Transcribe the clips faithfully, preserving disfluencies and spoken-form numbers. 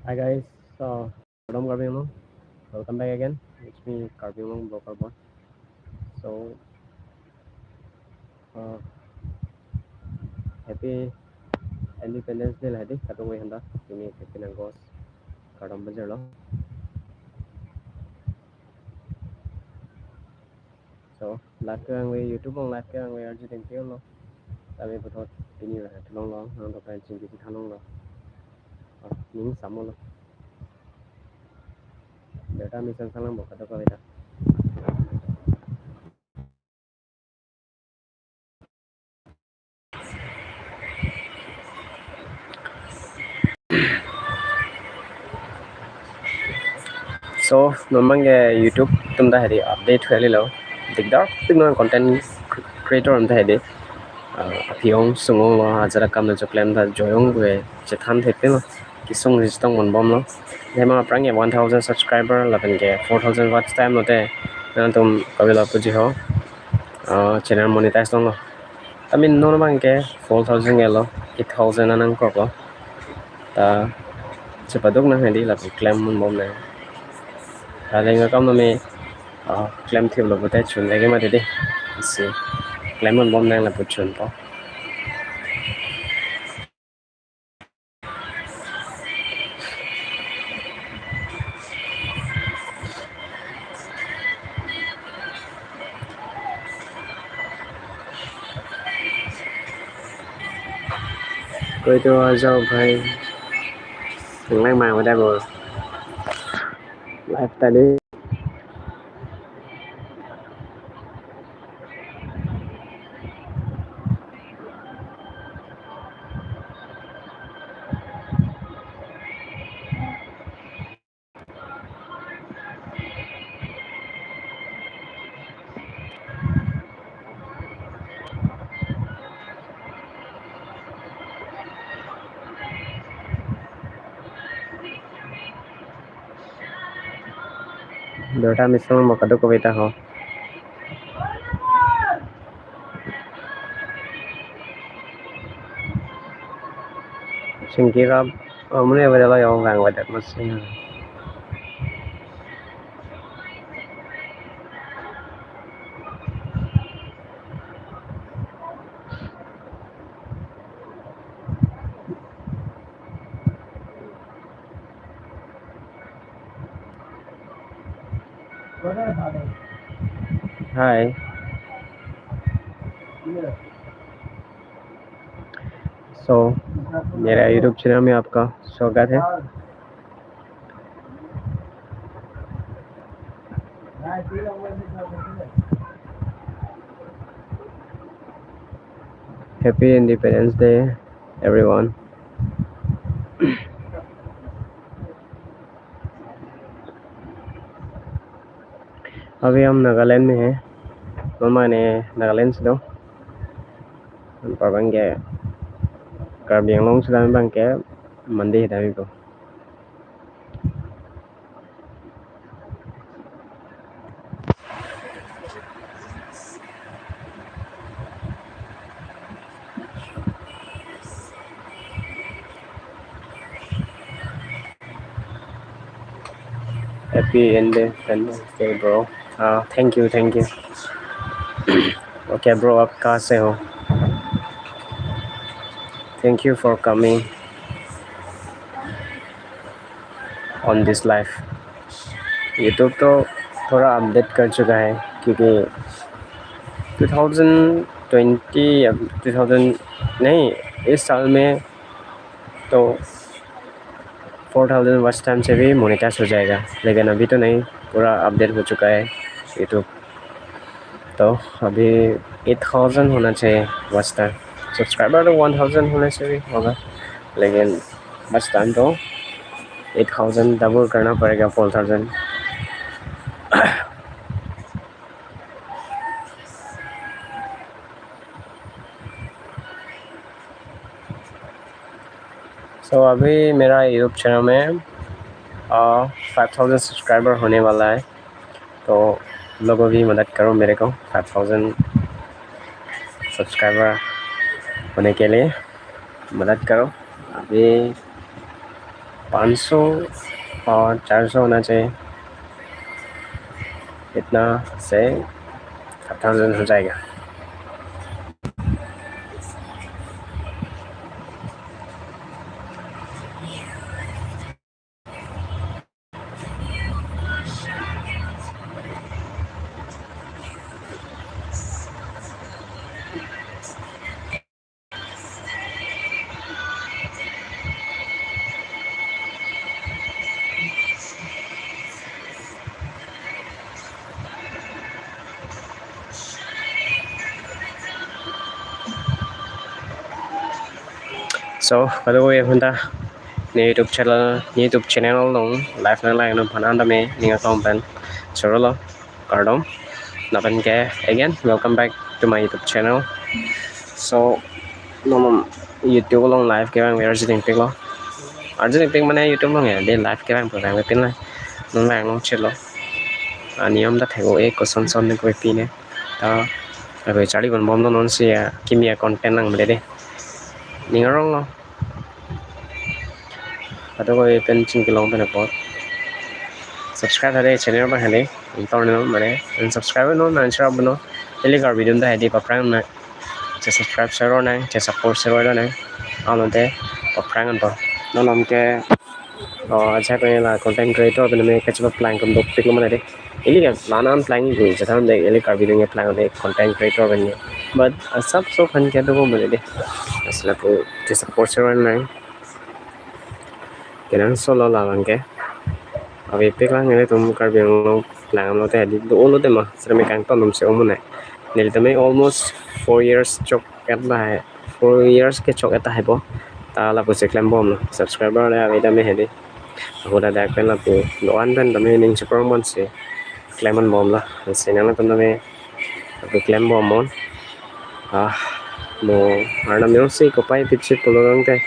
Hi guys, so Kardom Karbi Anglong, welcome back again. It's me, Karbi Anglong Vlogger Boy. So, uh, happy Independence Day lahai dei, kadokave aphanta. Pini happy nang gos, kardom pajirlo. So, live kevang ave, YouTube along live kevang ave arju dingpi lo. Tame puthot pini va theklonglo, nangtum pen chingki si thanlonglo. Ah, ning samlo. Data mission salang bo kadokave ta. So, non abangke YouTube atum ta hari update hoi kalilo. Dikdar pik non content cre-, creator atum ta hari. Ah, aphi ong sung onglo, ajat akam na choklem ta joyong gue chethan thepelo. Kesung rijitong monbomlo. Dema aphrang ke one thousand subscriber lapen ke four thousand watch time lote. Nangtum kavelo puji ho. Ah, channel monetize longlo. Tame non abangke four thousand ke lo, eight thousand anang koklo. Ta chepaduk nang hadi lapu klem monbom nang. Kali nangkam name, ah, klem thiplo pute chun lagi mati dei. Si klem monbom nang lapu chunpo. Koi to आ जाओ भाई. Nang lang mang udah bo. Live tadi. Dota misal mo kadokave ta ho. Chingki rap, oh, mune bade lo yong gang bade masih. Hi. So, मेरा YouTube channel में आपका स्वागत है। Happy Independence Day, everyone. अभी हम नागालैंड में हैं। Mama ne Nagaland si do. Anpar abangke Karbi Anglong si dam abangke Monday si dampo. Happy Independence Day, bro. Uh, thank you, thank you. Okay, bro, आप कहाँ से हो? Thank you for coming on this live. YouTube तो थोड़ा अपडेट कर चुका है, क्योंकि टू थाउजेंड ट्वेंटी या टू थाउजेंड नहीं, इस साल में तो फोर थाउजेंड वॉच टाइम से भी मोनेटाइज हो जाएगा, लेकिन अभी तो नहीं, पूरा अपडेट हो चुका है YouTube। तो अभी एट थाउजेंड होना चाहिए वॉच टाइम, सब्सक्राइबर तो वन थाउजेंड होने से भी होगा, लेकिन वॉच टाइम तो एट थाउजेंड डबल करना पड़ेगा, फोर थाउजेंड। So अभी मेरा YouTube चैनल में फाइव थाउजेंड सब्सक्राइबर होने वाला है, तो लोगों भी मदद करो मेरे को, फाइव थाउजेंड सब्सक्राइबर होने के लिए मदद करो। अभी पाँच सौ और चार सौ होना चाहिए, इतना से खतम हो जाएगा। So, kadokave aphanta ne YouTube channel, ne YouTube channel along live nanglang nangji aphan an tame ning aklong pen choro lo, kardom. Lapen ke again, welcome back to my YouTube channel. So, non YouTube along live kevang arju nangpiklo. Arju nangpik mane YouTube along ya, de live kevang program ke pin la. Non vang long chelo. Aniyom ta thek-o-e, koson son ne koi pine. Ta, ako charli bon bom non non si ya, kimi a content nang mede de. Ning arong lo. Kadokave pen chingki long pen apot subscribe hade channel abang hade. Intor non mane, un subscribe non, nang share non. Ili Karbi atum ta hade paphrang nang. Che subscribe share nang, che support share nang. Alote paphrang anto. Non non ke, oh, acha ko la content creator pen me kachepaplang kum dopik lo mane de. Ili ke lanan plang gui, jathan de ili Karbi atum ke plang de content creator pen ye. But asap so phan ke do mane de. Asla ko che support share nang. Kenangsot lo labang ke. Ave pik lang ilitum Karbi Anglong plang lote hadi do lote ma, sreme kangton atum si omo ne. Neli tame almost four years chok et lahai. Four years ke chok et tahai bo. Ta lapusi klem bom lo. Subscriber le ave tame hadi. Ako dak pen lapu do-an pen tame ning chiprong bon si klem an bom lo. Si nangtum tame lapu klem bom non. Ah, mo arnam yong si kopai pitsi pulo nang te.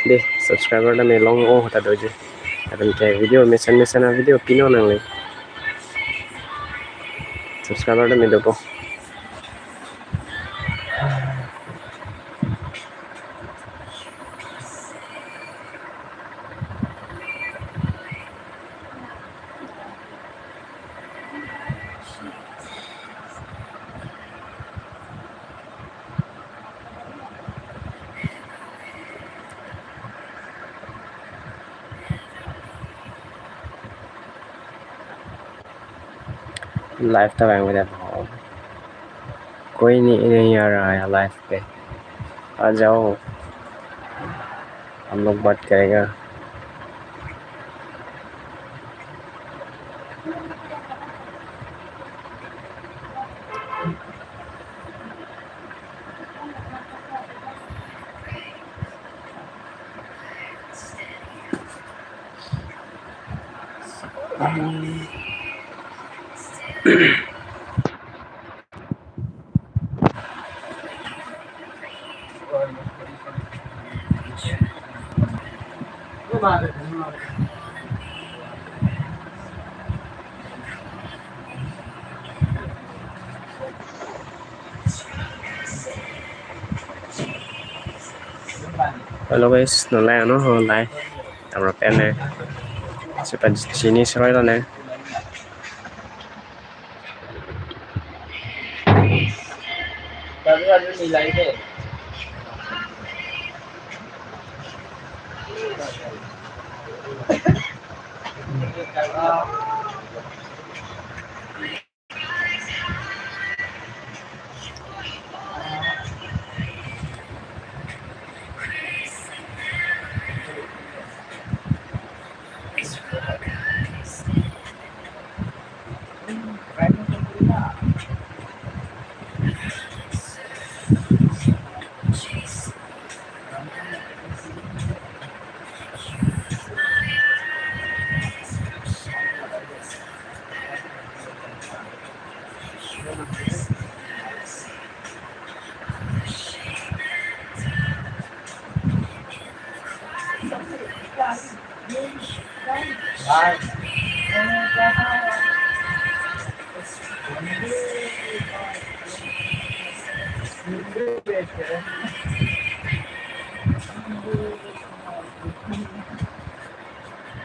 De, subscriber tame long-o ta doji. Atum ke video mesen mesen a video pino nangli. Subscriber tame dopo. Live ta vang beda. कोई नहीं, नहीं आ रहा है लाइव पे। आ जाओ, हम लोग बात करेगा। Hello guys, nonlai ano ho lai. Tamra pen ne. Sipa chini seroi lo ne.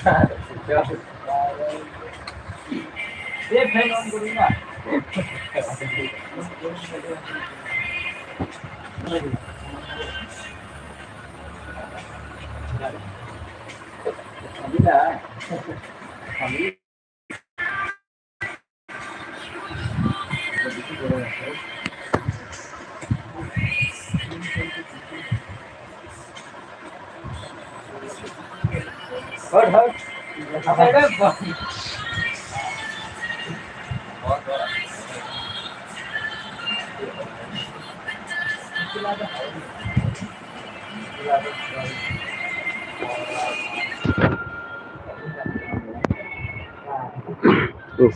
Ye fan on kori na.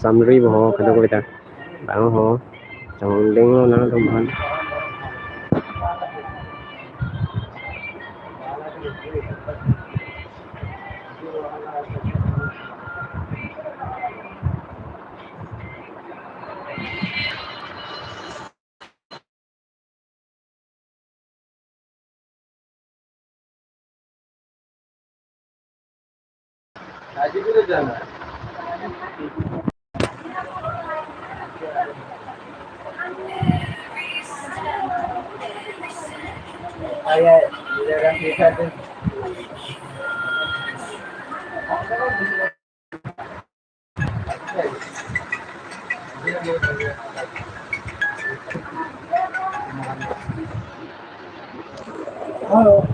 Samri boho kadokave ta. Bang ho. Chongding lo nangtum aphan. Hello.